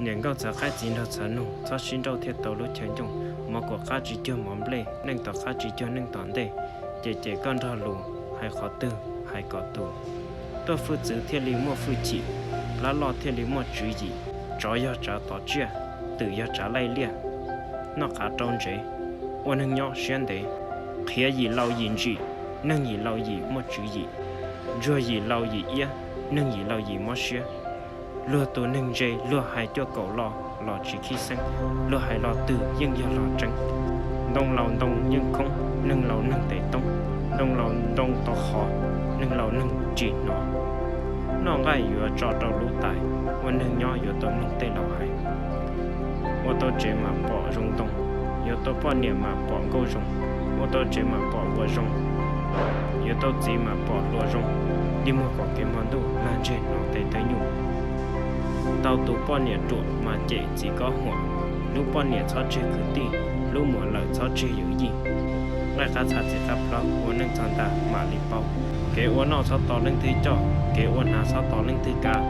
Niam nkauj txhav qaib txiv nraug txhav noog, txhob sib nrauj thiaj tau lub chaw ncoo. Mov kuam qab tsis cuag mov nplej, neej tom qab tsis cuag neej tom ntej. Ces ces koj nrog lus, hais qhov twg hais kom tus. Tuaj fwj txwv thiaj li muaj fwj chim, plab loj thiaj li muaj tswv yim. Tsov yog tsav tom tsiaj, twm yog tsav laij liaj. Noj qav rau ntsev, ua neeg nyob siab ntev. Qhiav yim laus yim ntsim, neeg yim laus yim muaj tswv yim. Ntsuag yim laus yim iab, neeg yim laus yim mob siab. Luag tus neeg ntse luag hais cuaj kaum lo los tsis khib xeeb, luag hais lo twg yeej yog lo tseeb. Ntoo laus ntoo yeej khoob, neeg laus neeg tes toob. Ntoo laus ntoo tau qhov, neeg laus neeg tsis hnov. Noj nqaij yuav tso rau lub tais, ua neeg nyob yuav tau mloog tej laus hais. Ua tau tsev mas pom zoo ntoo, yuav tau poj niam mas pom nkauj zoo. Ua tau tsev mas pom ua zoo, yuav tau txiv mas pom hluas zoo. Dig muag kom kev hmo ntuj, lag ntseg hnov tes thawj nyuj. Tau tus poj niam ruam mas cem txiv kob huam. Hlub poj niam txhob tseg kwv tij, hlub muam lawm txhob tseg yawm yij. Nqaij qab txha txiv qab plawv, ua neej txog ntag mam li paub. Kev ua noj txhob tos leej twg coj, kev ua hnav txhob tos leej twg kav.